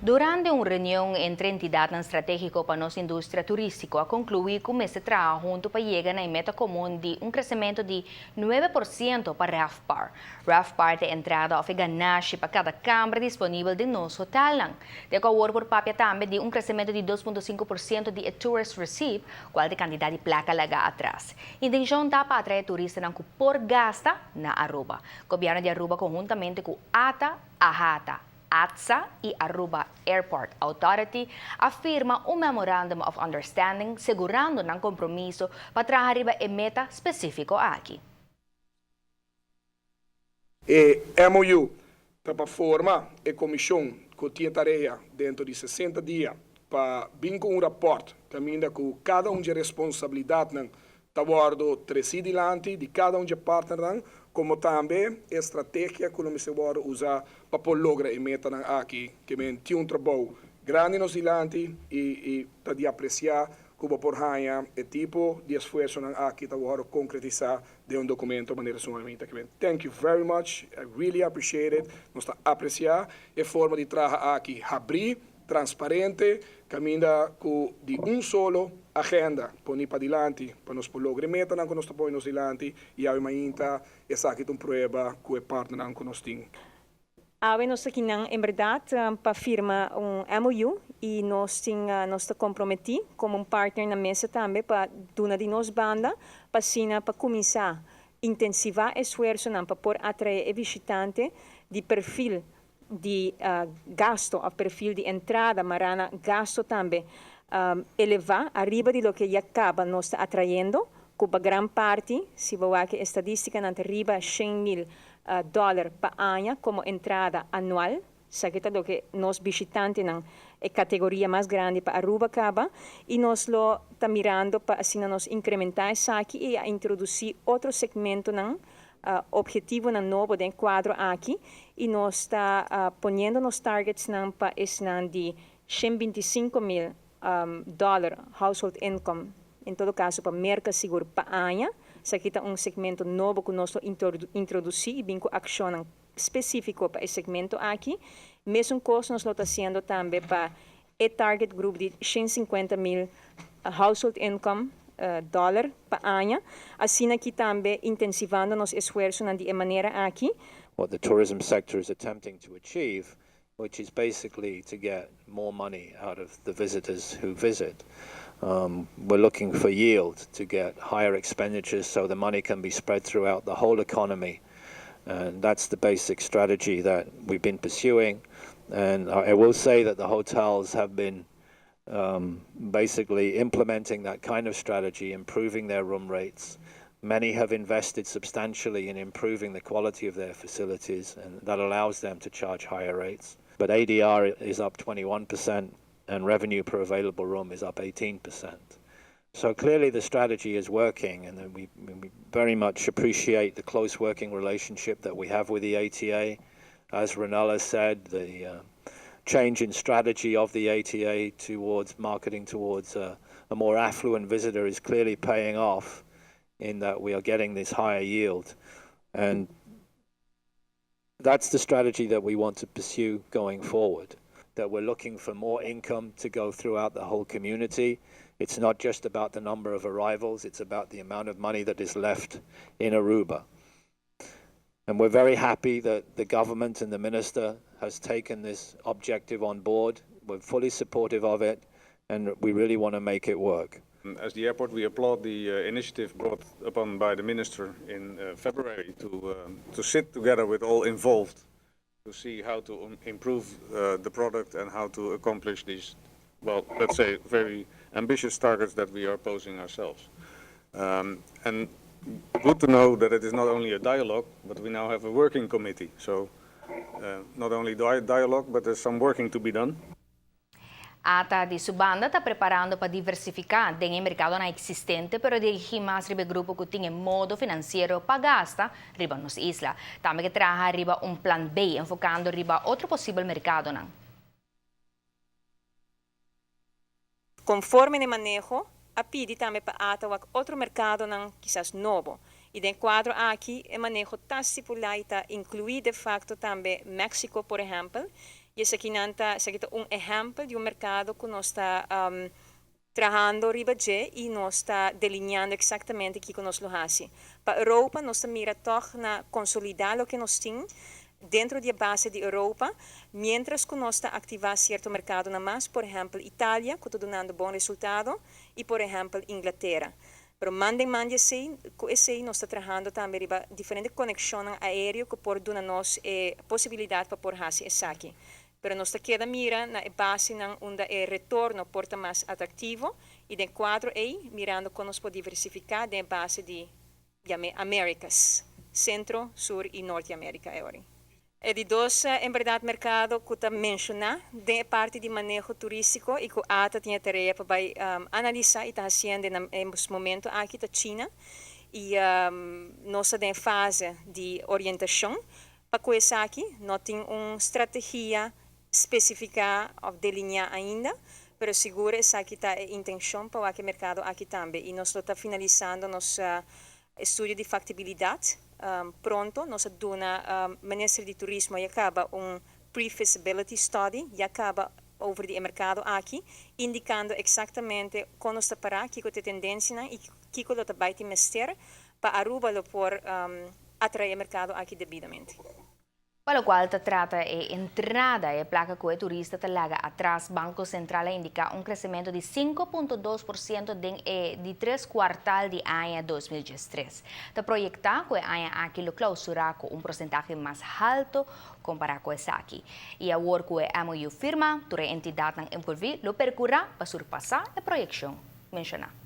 Durante un reunion entre entidadnan strategico pa nos industria turistico a conclui cu mester traha hunto pa yega na e meta comun di un crecemento di 9% pa RevPAR. RevPAR ta e entrada of e ganashi pa cada camber disponibel den nos hotelnan. Te cu awor por papia tambe di un crecemento di 2.5% di e tourist receipt, cual ta e cantidad di placa laga atras. Intencion ta pa atrae turistanan cu por gasta na Aruba. Gobierno di Aruba conhuntamente cu ata, AHATA, ATSA y Aruba Airport Authority a firma un Memorandum of Understanding segurando nan compromiso pa traha riba e meta specifico aki. E MOU ta pa forma e komishon ku tin e tarea dentro di 60 dia pa bin ku un rapòrt kaminda ku kada un dje responsabilidatnan ta wòrdu tresí dilanti di kada un dje partnernan komo tambe e strategia ku lo mester wòrdu usá pa por logra e metanan aki. Ke men tin un trabou grandi nos dilanti i i ta di apresiá ku bo por haña e tipo di esfuersonan aki ta wòrdu konkretisá den un documento manera sumamente aki. Thank you very much, I really appreciate it. Nos ta aprecia e forma di traha aki habri, transparente, caminda cu di un solo agenda poni padilanti pa nos por logra e metanan cu nos ta pone nos dilanti y awe mainta esaki ta un prueba cu e partnernan cu nos tin. Awe nos ta kinan en berdad pa firma un MOU y nos tin nos ta comprometi como un partner na mesa tambe pa duna di nos banda pa asina pa cuminsa intensiva esfuerzonan pa por atrae e bishitante di perfil di gasto of perfil di entrada mara na gasto tambe eleva ariba di loke ya caba nos ta atrayendo cu pa gran parti si bo wak e estadisticanan ta riba 100,000 dòler pa aña komo entrada anual. Esaki ta loke nos bishitantenan, e kategoria mas grandi pa Aruba kaba i nos lo ta mirando pa asina nos inkrementá esaki i a introdusí otro segmentonan, ophetivonan nobo den e kuadro aki i nos ta poniendo nos targetsnan pa esnan di 125,000 dòler household income, en todo kaso pa Merka sigur pa aña. Esaki ta un segmento nobo ku nos lo introdusí i bin ku akshonnan spesífiko pa e segmento aki. Mesun kos nos lo ta hasiendo tambe pa e target group di 150,000 household income dòler pa aña. Asina aki tambe intensivando nos esfuersonan di e manera aki. What the tourism sector is attempting to achieve, which is basically to get more money out of the visitors who visit. We're looking for yield to get higher expenditures so the money can be spread throughout the whole economy. And that's the basic strategy that we've been pursuing. And I will say that the hotels have been basically implementing that kind of strategy, improving their room rates. Many have invested substantially in improving the quality of their facilities, and that allows them to charge higher rates. But ADR is up 21% and revenue per available room is up 18%. So clearly the strategy is working, and we very much appreciate the close working relationship that we have with the ATA. As Ronella said, the change in strategy of the ATA towards marketing towards a more affluent visitor is clearly paying off in that we are getting this higher yield. And that's the strategy that we want to pursue going forward, that we're looking for more income to go throughout the whole community. It's not just about the number of arrivals, it's about the amount of money that is left in Aruba. And we're very happy that the government and the minister has taken this objective on board. We're fully supportive of it, and we really want to make it work. As the airport, we applaud the initiative brought upon by the minister in February to sit together with all involved to see how to improve the product and how to accomplish these, well, let's say, very ambitious targets that we are posing ourselves. And good to know that it is not only a dialogue, but we now have a working committee. So not only dialogue, but there's some working to be done. ATA di su banda ta preparando pa diversifica den e mercadonan existente, pero dirigi mas riba grupo cu tin modo financiero pa gasta riba nos isla. Tambe ta traha riba un plan B, enfocando riba otro posibel mercadonan. Conforme e maneho, a pidi tambe pa ATA wak otro mercadonan kisas nobo. Y den cuadro aki, e maneho ta stipula y ta inclui de facto tambe Mexico, por ehempel. I esaki nan ta, esaki ta un ehèmpel di un merkado ku nos ta trahando riba dje i nos ta delineando eksaktamente kiko nos lo hasi. Pa Europa nos ta mira tòg na konsolidá loke nos tin dentro di e base di Europa, miéntras ku nos ta aktivá sierto merkadonan mas, por ehèmpel Italia ku ta dunando bon resultado i por ehèmpel Inglatera. Pero man den man di esei, ku esei nos ta trahando tambe riba diferente konekshonnan aéreo ku por duna nos e posibilidat pa por hasi esaki. Pero nos ta keda mira na e basenan unda e retorno por ta mas atraktivo i den kuadro ei mirando kon nos por diversifiká den e base di yam'é Americas, Sentro, Sur i Norte Amerika e ora. E di dos en berdad mercado cu ta menciona den e parti di maneho turistico y cu ATA tin e tarea pa bay analisa y ta haciende na e momento aki ta China y nos ta den e fase di orientacion pa cu esaki. No tin un strategia specifica of delinea ainda, pero sigur esaki ta e intencion pa wak e mercado aki tambe y nos lo ta finalisando nos estudio di factibilidad pronto. Nos a duna Minister di Turismo ya caba un pre-feasibility study ya caba over di e mercado aki, indicando exactamente con nos ta para, kico ta e tendencianan y kico lo ta bay tin mester pa Aruba lo por atrae e mercado aki debidamente. Pa locual ta trata e entrada, e placa cu e turista ta laga atras, Banco Central a indica un crecemento di 5.2% den e di tres kwartaal di aña 2013. Ta proyecta cu e aña aki lo clausura cu un porcentahe mas halto compara cu esaki. Y awor cu e MOU firma, tur e entidadnan envolvi lo percura pa surpasa e proyeccion menciona.